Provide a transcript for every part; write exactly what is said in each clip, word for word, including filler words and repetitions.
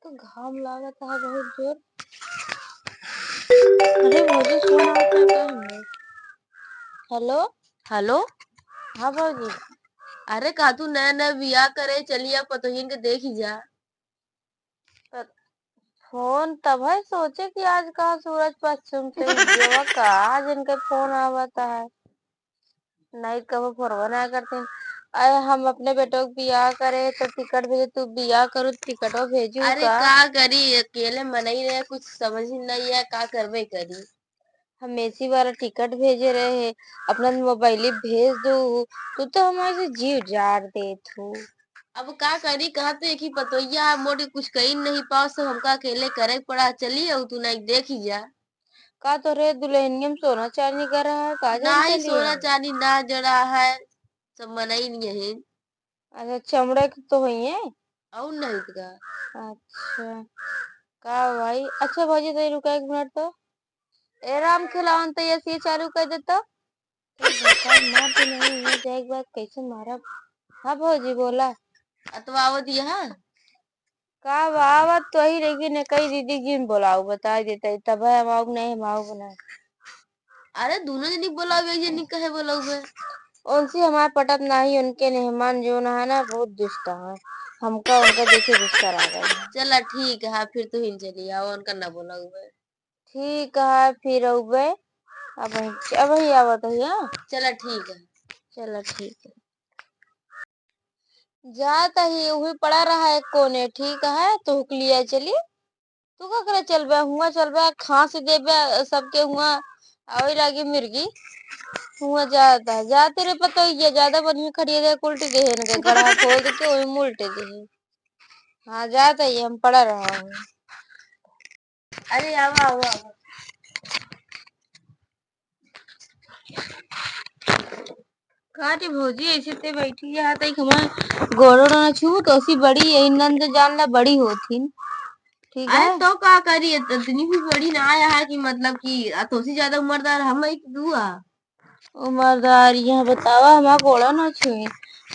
तो घाम लागत है बहुत जोर। अरे भौजी, फोन आवत है का हमरे? हेलो? हेलो? हाँ भौजी। अरे का तू नया नया बियाह करे, चली आ पतोहियन के देखी जा। त फोन तब है सोचे कि आज कहाँ सूरज पश्चिम से उगेवा का, आज इनके फोन आवत है। नहीं, कबो फोनवा ना करते। अरे, हम अपने बेटो के बियाह करे तो टिकट भेजे, तू बियाह करू तो टिकटवा भेजू अरे का? का करी, अकेले मनई रहे, कुछ समझ ही नहीं है, का करबे करी। हम एसी वाला टिकट भेजे रहे, अपना मोबाइल भेज दू, तू तो हमारे से जीव जार देत हो। अब का करी, कहा तो एक ही पतोहिया है, मोटी कुछ कही नहीं पाओ, सब हमका अकेले करे के पड़ा। चली आऊ तू ना, देखी जा। का तोरे दुल्हनिया में सोना चांदी गड़ा है का? जान नाही, चली सोना है। चांदी ना जड़ा है, सब मनई नहीं है। अच्छा, चमड़े के तो होई है। और नहीं तो का। अच्छा, का भाई? अच्छा भौजी, तनी रुका एक मिनट तो। ए राम खिलावन, तो ये सी चालू कर दे तो। ए भगवान, मार दे नहीं, ये जाए के बाद कैसे मारब? हाँ भौजी, बोला। अतवावत यहाँ? का बावत तो ही, लेकिन कई दीदी जिन बोलाऊ, बता देते, तब है हम आऊ नहीं, हम आऊ नहीं। अरे, दोनों जनी बोलाऊ, एक जनी कहे बोलाऊ बे? उनसे हमार पटत नहीं, उनके मेहमान जो ना है ना, बहुत दुष्ट है, हमका उनका देखे गुस्सा आ गया। चला ठीक है, फिर तू ही चली आओ, उनका ना बोलाऊ बे। ठीक है, फिर अउबे। अब, अब ही आवत है, हाँ? चला, ठीक है। चला, ठीक है। जात ही, उही पड़ा रहा एक कोने, ठीक है, तो हुक लिया चली। तू का करे चलबे, हुआ चलबे, खांस देबे, सबके हुआ आवे लागी मिर्गी। हुआ जात है, जाते रे पतोहिया, ज्यादा बढ़िया खड़िया दे, उल्टी दे, इनके गड़ा खोल दे के, वही में उल्टे दे। हाँ, जात है, हम पड़ा रहा हूँ। अरे, आवा, आवा, आवा। का रे भौजी, ऐसे ते बैठी है, तई हमार गोड़ो ना छू, तो ऐसी बड़ी, यही नंद जान ला बड़ी होथिन। ठीक अरे, है? तो का करी, इत-, इतनी भी बड़ी ना आया है कि मतलब कि, आ, तो से ज्यादा उम्रदार हम एक दुआ। उम्रदार, यहाँ बतावा, हमार गोड़ा ना छुए।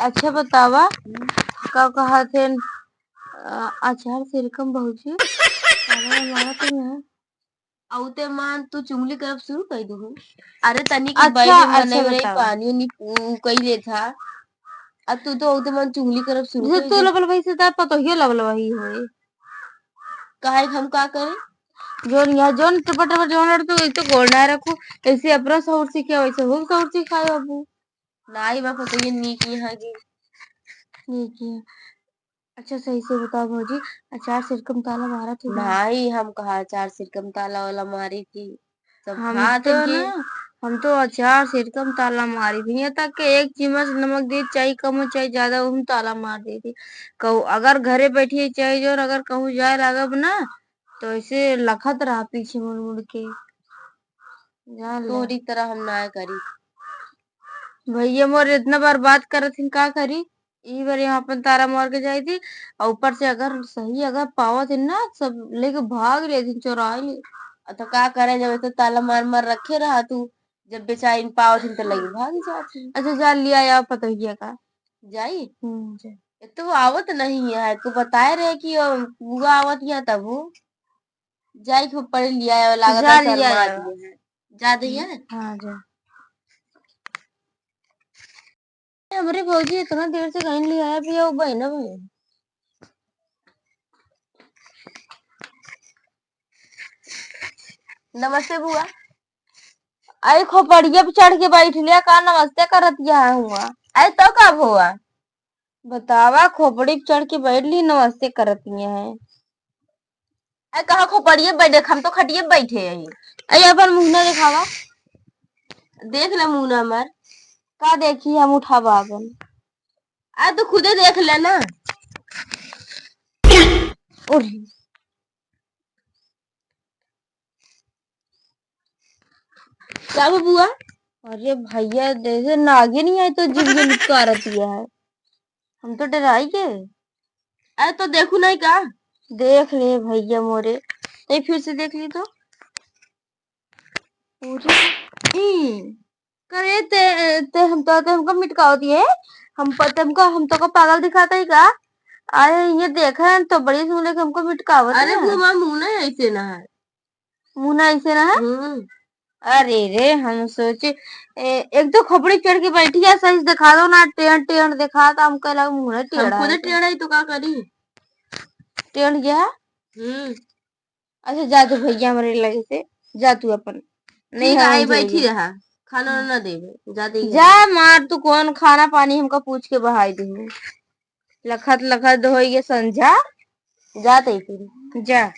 अच्छा बतावा, हम्म। का कहा थे, अ, अचार से रकम भौजी, अरे हमारा तो यहाँ। औते मान तू चुगली करब शुरू कर दू। अरे तनी की अच्छा, बैठे अच्छा मने रे बतावा। पानी उनी पू-, कई ले था। अब तू तो औते मान चुगली करब शुरू जैसे कर तू दू। लबल वही से ता पतोहियो लबल वही होए। काहे हम का करे? जोन यहाँ, जोन टपर टपर जोन लड़ तू, एक तो गोड़ ना रखू, ऐसे अपना सहूर सिखाओ, वैसे हम सहूर सिखाओ अबू। नाई बा, पतोहिया नीक यहाँ की। नीक यहाँ। अच्छा, सही से बताओ भौजी, अचार सिरकम ताला मारा थी ना? नाई, हम कहा अचार सिरकम ताला वाला मारी थी। सब हम खात तो हैं कि ना, हम तो अचार सिरकम ताला मारी थी। यहाँ तक कि एक चम्मच नमक दे, चाहे कम हो, चाहे ज्यादा, हम ताला मार देती। कहू, अगर घरे बैठिए, चाहे जोन, अगर कहूँ जाए लागब ना, तो ऐसे लखत रहा पीछे मुड़ मुड़ के। जान ले। तोरी तरह हम ना करी। भैया मोर इतना बार बात करत हिन, का करी? ई बार यहाँ अपन ताला मार के जाई थी, और ऊपर से अगर सही अगर पावत हिन ना, सब लेके भाग ले थी, चोराई ले। अ, तो का करे, जब इतना ताला मार मार रखे रहा तू, जब बेचारी पावत हिन तो लेके भाग जात हिन। अच्छा, जा लिया यार पतोहिया का। जाई? हम्म, जा। ये तो आवत नहीं है, तू बताए रहे कि, अ, बुआ आवत है तब वो। जाई खूब पढ़ लिया है, लागत जा है लिया शर्मा है। दिए हैं। जा दिए? हाँ, जा। हमरे भौजी इतना देर से कहीं ले आया भी है, वो बहना बहन। नमस्ते बुआ। अरे खोपड़िया पे चढ़ के बैठ लिया, का नमस्ते करत यहाँ हुआ? अरे तो का हुआ? बतावा, खोपड़ी पे चढ़ के बैठ ली, नमस्ते करत यहाँ है। अरे कहाँ खोपड़िए पे बैठे, हम तो खटिए पे बैठे हैं। अरे अपन मुंह ना दिखावा। देख ले मुंह ना हमार। का देखी, हम उठावा अपन। अरे तू खुदे देख ले ना। उठ। का बा बुआ? अरे भैया, जैसे नागिन ही है तो जीव ये लुका रहती है। हम तो डराई गए। अरे तो देखू नहीं का? देख ले भैया मोरे, ते फिर से देख ली तो। पूरी ई, करे ते, ते हम तो, ते हमका मिटकावती है, हम प-, ते हमका, हम तो का पागल दिखाता ही का? अरे, ये देखा है तो बड़ी सुन लेके हमको मिटकावत अरे, है। मुँह मा मुँह नहीं ऐसे ना है। मुँह ना ऐसे ना है? हम्म। अरे रे, हम सोचे, ए, एक तो खोपड़ी चढ़ के बैठी है, सही से देखा दो ना, टेढ़ टेढ़ देखा, तो हमको लगा मुँह ना हम टेढ़ा खुदे है। टेढ़ा ही तो का करी? टेढ़ गया? हम्म। अच्छा, जा तू भैया हमरे लगे से, जा तू अपन। नहीं ठीक है, हम आई जाएंगे। बैठी रहा, खाना ना देबे, जा दे। जा मार, तू कौन खाना पानी हमका पूछ के बहाई दे। लखत लखत होई गे संझा, जा तई फिर, जा।